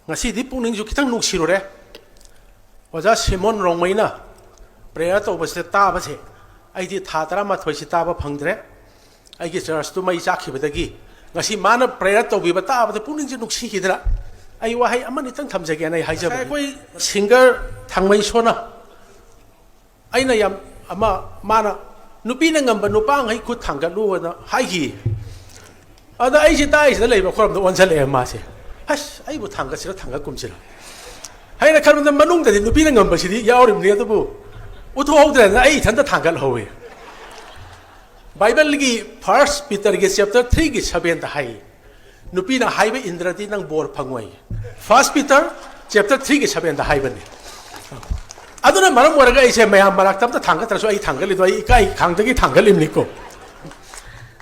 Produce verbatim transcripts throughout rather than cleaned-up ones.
ꯉꯁꯤꯗꯤ ꯄꯨꯛꯅꯤꯡꯁꯨ ꯈꯤꯇꯪ ꯅꯨꯡꯁꯤꯔꯨꯔꯦ꯫ ꯑꯣꯖꯥ ꯁꯤꯃꯣꯟ ꯔꯣꯡꯃꯩꯅ prayer ꯇꯧꯕꯁꯤꯗ ꯇꯥꯕꯁꯦ ꯑꯩꯗꯤ ꯊꯥ ꯇꯔꯥꯃꯥꯊꯣꯏꯁꯤ ꯇꯥꯕ ꯐꯪꯗ꯭ꯔꯦ꯫ ꯑꯩꯒꯤ church ꯇꯨ ꯃꯩ ꯆꯥꯛꯈꯤꯕꯗꯒꯤ ꯉꯁꯤ ꯃꯥꯅ prayer ꯇꯧꯕꯤꯕ ꯇꯥꯕꯗ ꯄꯨꯛꯅꯤꯡꯁꯦ ꯅꯨꯡꯁꯤꯈꯤꯗꯅ ꯑꯩ ꯋꯥꯍꯩ ꯑꯃꯅꯤꯇꯪ ꯊꯝꯖꯒꯦꯅ ꯑꯩ ꯍꯥꯏꯖꯕꯅꯤ꯫ ꯑꯩꯈꯣꯏ singer ꯊꯥꯡꯃꯩꯁꯣꯅ ꯑꯩꯅ ꯌꯥꯝ ꯑꯃ ꯃꯥꯅ ꯅꯨꯄꯤꯅ ꯉꯝꯕ ꯅꯨꯄꯥꯉꯩ ꯈꯨꯠ ꯊꯥꯡꯒꯠꯂꯨꯅ ꯍꯥꯏꯈꯤ꯫ ꯑꯗ ꯑꯩꯁꯦ ꯇꯥꯏꯁꯤꯗ ꯂꯩꯕ ꯑꯩꯈꯣꯏꯔꯣꯝꯗ ꯑꯣꯟꯁꯤꯜꯂꯛꯑꯦ ꯃꯥꯁꯦ꯫ ꯑꯁ, ꯑꯩꯕꯨ ꯊꯥꯡꯒꯠꯁꯤꯔ ꯊꯥꯡꯒꯠꯀꯨꯝꯁꯤꯔ ꯍꯥꯏꯅ ꯈꯟꯕꯗ ꯃꯅꯨꯡꯗꯗꯤ ꯅꯨꯄꯤꯅ ꯉꯝꯕꯁꯤꯗꯤ ꯌꯥꯎꯔꯤꯕꯅꯤ, ꯑꯗꯨꯕꯨ ꯎꯠꯊꯣꯛꯍꯧꯗ꯭ꯔꯦꯅ ꯑꯩ ꯏꯊꯟꯇ ꯊꯥꯡꯒꯠꯍꯧꯋꯤ꯫ ꯕꯥꯏꯕꯜꯒꯤ First Peterꯒꯤ chapter threeꯒꯤ sevenꯗ ꯍꯥꯏ, ꯅꯨꯄꯤꯅ ꯍꯥꯏꯕ ꯏꯟꯗ꯭ꯔꯗꯤ ꯅꯪ ꯕꯣꯔ ꯐꯪꯉꯣꯏ꯫ First Peter chapter threeꯒꯤ sevenꯗ ꯍꯥꯏꯕꯅꯤ꯫ ꯑꯗꯨꯅ ꯃꯔꯝ ꯑꯣꯏꯔꯒ ꯑꯩꯁꯦ ꯃꯌꯥꯝ ꯃꯔꯛꯇ ꯑꯝꯇ ꯊꯥꯡꯒꯠꯇ꯭ꯔꯁꯨ ꯑꯩ ꯊꯥꯡꯒꯠꯂꯤꯗꯣ ꯑꯩ ꯏꯀꯥꯏ ꯈꯥꯡꯗꯒꯤ ꯊꯥꯡꯒꯠꯂꯤꯕꯅꯤꯀꯣ꯫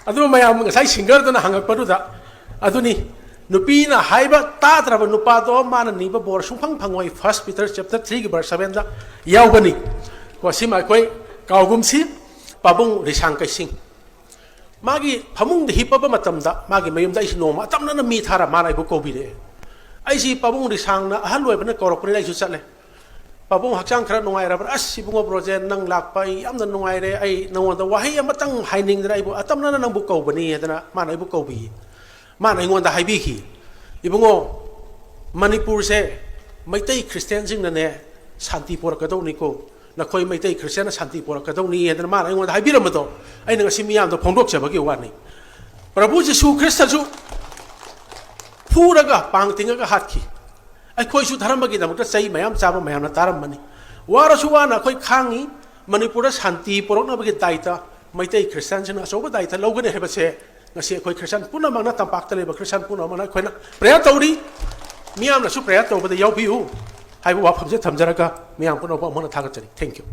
ꯑꯗꯨ ꯃꯌꯥꯝ ꯉꯁꯥꯏ singerꯗꯨꯅ ꯍꯪꯉꯛꯄꯗꯨꯗ ꯑꯗꯨꯅꯤ, ꯅꯨꯄꯤꯅ ꯍꯥꯏꯕ ꯇꯥꯗ꯭ꯔꯕ ꯅꯨꯄꯥꯗꯣ ꯃꯥꯅ ꯅꯤꯕ ꯕꯣꯔ ꯁꯨꯡꯐꯪ ꯐꯪꯉꯣꯏ꯫ First Peter chapter threeꯒꯤ verse sevenꯗ ꯌꯥꯎꯕꯅꯤ꯫ ꯀꯣ, ꯁꯤꯃ ꯑꯩꯈꯣꯏ ꯀꯥꯎꯒꯨꯝꯁꯤ꯫ ꯄꯥꯕꯨꯡ ꯔꯤꯁꯥꯡ ꯀꯩꯁꯤꯡ ꯃꯥꯒꯤ ꯐꯃꯨꯡꯗ ꯍꯤꯞꯄꯕ ꯃꯇꯝꯗ ꯃꯥꯒꯤ ꯃꯌꯨꯝꯗ ꯑꯩꯁꯤ ꯅꯣꯡꯃ ꯑꯇꯝꯅꯅ ꯃꯤ ꯊꯥꯔ ꯃꯥꯅ ꯑꯩꯕꯨ ꯀꯧꯕꯤꯔꯛꯑꯦ꯫ ꯑꯩꯁꯤ ꯄꯥꯕꯨꯡ ꯔꯤꯁꯥꯡꯅ ꯑꯍꯜ ꯑꯣꯏꯕꯅ ꯀꯧꯔꯛꯄꯅꯤꯅ ꯑꯩꯁꯨ ꯆꯠꯂꯦ꯫ "ꯄꯥꯕꯨꯡ ꯍꯛꯆꯥꯡ ꯈꯔ ꯅꯨꯡꯉꯥꯏꯔꯕ꯭ꯔꯥ?" "ꯑꯁ, ꯏꯕꯨꯡꯉꯣ, ꯕ꯭ꯔꯣꯖꯦꯟ, ꯅꯪ ꯂꯥꯛꯄ ꯑꯩ ꯌꯥꯝꯅ ꯅꯨꯡꯉꯥꯏꯔꯦ꯫ ꯑꯩ ꯅꯉꯣꯟꯗ ꯋꯥꯍꯩ ꯑꯃꯇꯪ ꯍꯥꯏꯅꯤꯡꯗꯅ ꯑꯩꯕꯨ ꯑꯇꯝꯅꯅ ꯅꯪꯕꯨ ꯀꯧꯕꯅꯤ" ꯍꯥꯏꯗꯅ ꯃꯥꯅ ꯑꯩꯕꯨ ꯀꯧꯕꯤꯌꯦ꯫ ꯃꯥꯅ ꯑꯩꯉꯣꯟꯗ ꯍꯥꯏꯕꯤꯈꯤ, "ꯏꯕꯨꯡꯉꯣ, ꯃꯅꯤꯄꯨꯔꯁꯦ ꯃꯩꯇꯩ ꯈ꯭ꯔꯤꯁꯇꯤꯌꯥꯟꯁꯤꯡꯅꯅꯦ ꯁꯥꯟꯇꯤ ꯄꯣꯔꯛꯀꯗꯧꯅꯤꯀꯣ, ꯅꯈꯣꯏ ꯃꯩꯇꯩ ꯈ꯭ꯔꯤꯁꯇꯤꯌꯥꯟꯅ ꯁꯥꯟꯇꯤ ꯄꯣꯔꯛꯀꯗꯧꯅꯤ" ꯍꯥꯏꯗꯅ ꯃꯥꯅ ꯑꯩꯉꯣꯟꯗ ꯍꯥꯏꯕꯤꯔꯝꯕꯗꯣ ꯑꯩꯅ ꯉꯁꯤ ꯃꯤꯌꯥꯝꯗ ꯐꯣꯡꯗꯣꯛꯆꯕꯒꯤ ꯋꯥꯅꯤ꯫ ꯄ꯭ꯔꯚꯨ ꯖꯤꯁꯨ ꯈ꯭ꯔꯤꯁꯇꯁꯨ ꯐꯨꯔꯒ ꯄꯥꯡ ꯇꯤꯡꯉꯒ ꯍꯥꯠꯈꯤ꯫ ꯑꯩꯈꯣꯏꯁꯨ ꯙꯔꯃꯒꯤꯗꯃꯛꯇ ꯆꯩ ꯃꯌꯥꯝ ꯆꯥꯕ ꯃꯌꯥꯝꯅ ꯇꯥꯔꯝꯕꯅꯤ꯫ ꯋꯥꯔꯁꯨ ꯋꯥꯅ ꯑꯩꯈꯣꯏ ꯈꯥꯡꯉꯤ꯫ ꯃꯅꯤꯄꯨꯔꯗ ꯁꯥꯟꯇꯤ ꯄꯨꯔꯛꯅꯕꯒꯤ ꯗꯥꯏꯇ ꯃꯩꯇꯩ ꯈ꯭ꯔꯤꯁꯇꯤꯌꯥꯟꯁꯤꯡꯅ ꯑꯆꯧꯕ ꯗꯥꯏꯇ ꯂꯧꯒꯅꯤ ꯍꯥꯏꯕꯁꯦ ꯉꯁꯤ ꯑꯩꯈꯣꯏ ꯈ꯭ꯔꯤꯁꯇꯤꯌꯥꯟ ꯄꯨꯝꯅꯃꯛꯅ, ꯇꯝꯄꯥꯛꯇ ꯂꯩꯕ ꯈ꯭ꯔꯤꯁꯇꯤꯌꯥꯟ ꯄꯨꯝꯅꯃꯛꯅ ꯑꯩꯈꯣꯏꯅ prayer ꯇꯧꯔꯤ꯫ ꯃꯤꯌꯥꯝꯅꯁꯨ prayer ꯇꯧꯕꯗ ꯌꯥꯎꯕꯤꯌꯨ ꯍꯥꯏꯕ ꯋꯥꯐꯝꯁꯦ ꯊꯝꯖꯔꯒ ꯃꯤꯌꯥꯝ ꯄꯨꯝꯅꯃꯛꯄꯨ ꯑꯃꯨꯛ ꯍꯟꯅ ꯊꯥꯒꯠꯆꯔꯤ꯫ Thank you꯫